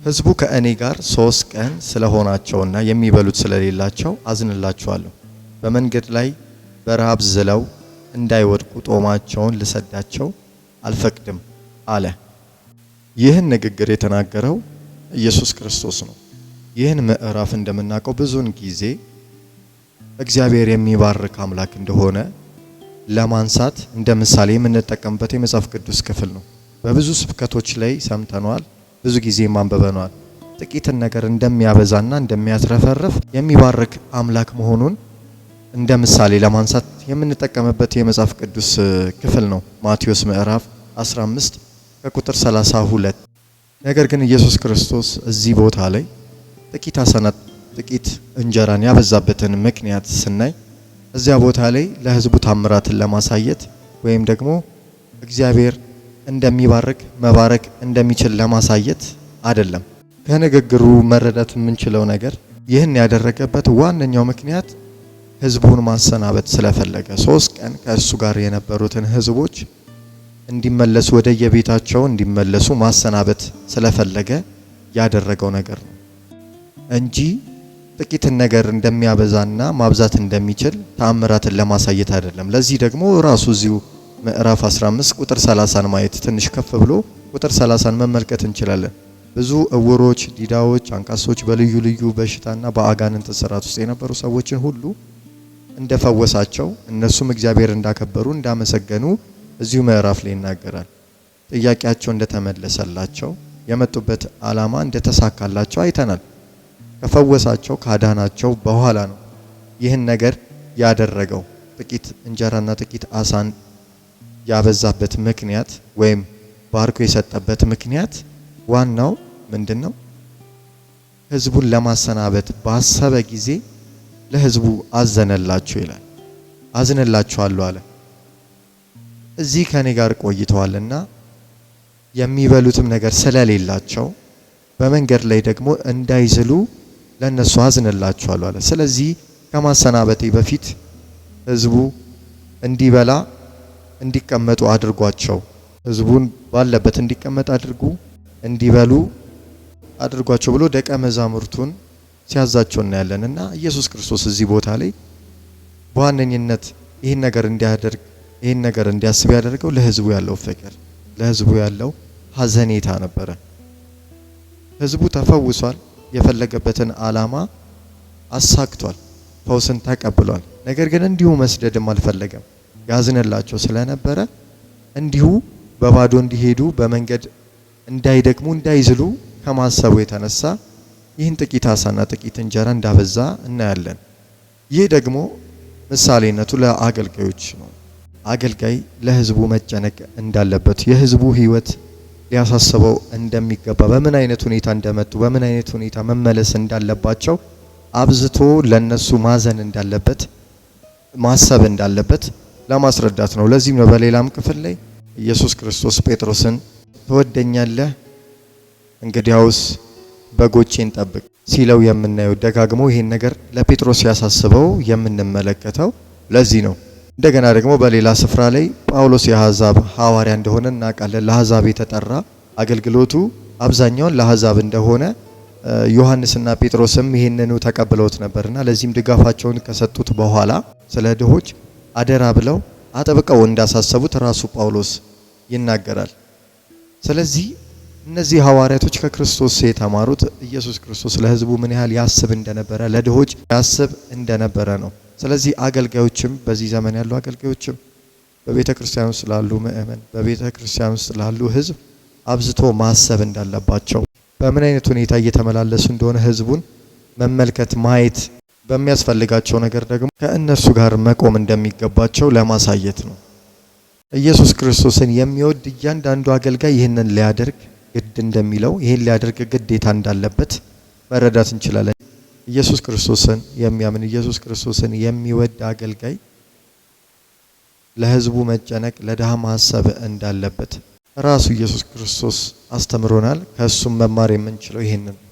ሕዝቡ ከእኔ ጋር 3 ቀን ስለሆናቸውና የሚበሉት ስለሌላቸው አዝንላቸዋለሁ። በመንገድ ላይ በረሃብ ዝለው እንዳይወድቁ ጦማቸውን ልሰዳቸው አልፈቅድም አለ። ይህን ንግግር የተናገረው ኢየሱስ ክርስቶስ ነው። ይህን ምዕራፍ እንደምናውቀው ብዙውን ጊዜ እግዚአብሔር የሚባርክ አምላክ እንደሆነ ለማንሳት እንደ ምሳሌ የምንጠቀምበት የመጽሐፍ ቅዱስ ክፍል ነው። በብዙ ስብከቶች ላይ ሰምተነዋል፣ ብዙ ጊዜ አንብበነዋል። ጥቂትን ነገር እንደሚያበዛና እንደሚያትረፈርፍ የሚባርክ አምላክ መሆኑን እንደ ምሳሌ ለማንሳት የምንጠቀምበት የመጽሐፍ ቅዱስ ክፍል ነው። ማቴዎስ ምዕራፍ 15 ከቁጥር 32። ነገር ግን ኢየሱስ ክርስቶስ እዚህ ቦታ ላይ ጥቂት አሳና ጥቂት እንጀራን ያበዛበትን ምክንያት ስናይ እዚያ ቦታ ላይ ለሕዝቡ ታምራትን ለማሳየት ወይም ደግሞ እግዚአብሔር እንደሚባርክ መባረክ እንደሚችል ለማሳየት አይደለም። ከንግግሩ መረዳት የምንችለው ነገር ይህን ያደረገበት ዋነኛው ምክንያት ሕዝቡን ማሰናበት ስለፈለገ፣ 3 ቀን ከእሱ ጋር የነበሩትን ሕዝቦች እንዲመለሱ፣ ወደ የቤታቸው እንዲመለሱ ማሰናበት ስለፈለገ ያደረገው ነገር ነው እንጂ ጥቂትን ነገር እንደሚያበዛና ማብዛት እንደሚችል ተአምራትን ለማሳየት አይደለም። ለዚህ ደግሞ ራሱ እዚሁ ምዕራፍ 15 ቁጥር 30ን ማየት፣ ትንሽ ከፍ ብሎ ቁጥር 30ን መመልከት እንችላለን። ብዙ እውሮች፣ ዲዳዎች፣ አንካሶች፣ በልዩ ልዩ በሽታና በአጋንንት እስራት ውስጥ የነበሩ ሰዎችን ሁሉ እንደፈወሳቸው፣ እነሱም እግዚአብሔር እንዳከበሩ፣ እንዳመሰገኑ እዚሁ ምዕራፍ ላይ ይናገራል። ጥያቄያቸው እንደተመለሰላቸው፣ የመጡበት ዓላማ እንደተሳካላቸው አይተናል። ከፈወሳቸው፣ ካዳናቸው በኋላ ነው ይህን ነገር ያደረገው። ጥቂት እንጀራና ጥቂት አሳን ያበዛበት ምክንያት ወይም ባርኮ የሰጠበት ምክንያት ዋናው ምንድን ነው? ህዝቡን ለማሰናበት ባሰበ ጊዜ ለህዝቡ አዘነላቸው ይላል። አዝንላቸዋለሁ አለ። እዚህ ከኔ ጋር ቆይተዋልና የሚበሉትም ነገር ስለሌላቸው በመንገድ ላይ ደግሞ እንዳይዝሉ ለእነሱ አዝንላቸዋለሁ አለ። ስለዚህ ከማሰናበቴ በፊት ህዝቡ እንዲበላ እንዲቀመጡ አድርጓቸው፣ ህዝቡን ባለበት እንዲቀመጥ አድርጉ፣ እንዲበሉ አድርጓቸው ብሎ ደቀ መዛሙርቱን ሲያዛቸው እናያለን። እና ኢየሱስ ክርስቶስ እዚህ ቦታ ላይ በዋነኝነት ይህን ነገር እንዲያደርግ፣ ይህን ነገር እንዲያስብ ያደርገው ለህዝቡ ያለው ፍቅር፣ ለህዝቡ ያለው ሀዘኔታ ነበረ። ህዝቡ ተፈውሷል። የፈለገበትን ዓላማ አሳክቷል። ፈውስን ተቀብሏል። ነገር ግን እንዲሁ መስደድም አልፈለገም። ያዝንላቸው ስለነበረ እንዲሁ በባዶ እንዲሄዱ፣ በመንገድ እንዳይደክሙ፣ እንዳይዝሉ ከማሰቡ የተነሳ ይህን ጥቂት አሳና ጥቂት እንጀራ እንዳበዛ እናያለን። ይህ ደግሞ ምሳሌነቱ ለአገልጋዮች ነው። አገልጋይ ለህዝቡ መጨነቅ እንዳለበት፣ የህዝቡ ህይወት ሊያሳስበው እንደሚገባ፣ በምን አይነት ሁኔታ እንደመጡ፣ በምን አይነት ሁኔታ መመለስ እንዳለባቸው አብዝቶ ለነሱ ማዘን እንዳለበት፣ ማሰብ እንዳለበት ለማስረዳት ነው። ለዚህም ነው በሌላም ክፍል ላይ ኢየሱስ ክርስቶስ ጴጥሮስን "ትወደኛለህ? እንግዲያውስ በጎቼን ጠብቅ" ሲለው የምናየው። ደጋግሞ ይሄን ነገር ለጴጥሮስ ያሳስበው የምንመለከተው ለዚህ ነው። እንደገና ደግሞ በሌላ ስፍራ ላይ ጳውሎስ የአሕዛብ ሐዋርያ እንደሆነ እናውቃለን። ለአሕዛብ የተጠራ፣ አገልግሎቱ አብዛኛውን ለአሕዛብ እንደሆነ፣ ዮሐንስና ጴጥሮስም ይህንኑ ተቀብለውት ነበርና ለዚህም ድጋፋቸውን ከሰጡት በኋላ ስለ ድሆች አደራ ብለው አጥብቀው እንዳሳሰቡት ራሱ ጳውሎስ ይናገራል። ስለዚህ እነዚህ ሐዋርያቶች ከክርስቶስ የተማሩት ኢየሱስ ክርስቶስ ለሕዝቡ ምን ያህል ያስብ እንደነበረ፣ ለድሆች ያስብ እንደነበረ ነው። ስለዚህ አገልጋዮችም፣ በዚህ ዘመን ያሉ አገልጋዮችም በቤተ ክርስቲያን ውስጥ ላሉ ምእመን፣ በቤተ ክርስቲያን ውስጥ ላሉ ሕዝብ አብዝቶ ማሰብ እንዳለባቸው፣ በምን አይነት ሁኔታ እየተመላለሱ እንደሆነ ሕዝቡን መመልከት፣ ማየት፣ በሚያስፈልጋቸው ነገር ደግሞ ከእነርሱ ጋር መቆም እንደሚገባቸው ለማሳየት ነው። ኢየሱስ ክርስቶስን የሚወድ እያንዳንዱ አገልጋይ ይህንን ሊያደርግ ግድ እንደሚለው፣ ይህን ሊያደርግ ግዴታ እንዳለበት መረዳት እንችላለን። ኢየሱስ ክርስቶስን የሚያምን፣ ኢየሱስ ክርስቶስን የሚወድ አገልጋይ ለሕዝቡ መጨነቅ፣ ለድሃ ማሰብ እንዳለበት ራሱ ኢየሱስ ክርስቶስ አስተምሮናል። ከእሱም መማር የምንችለው ይህንን ነው።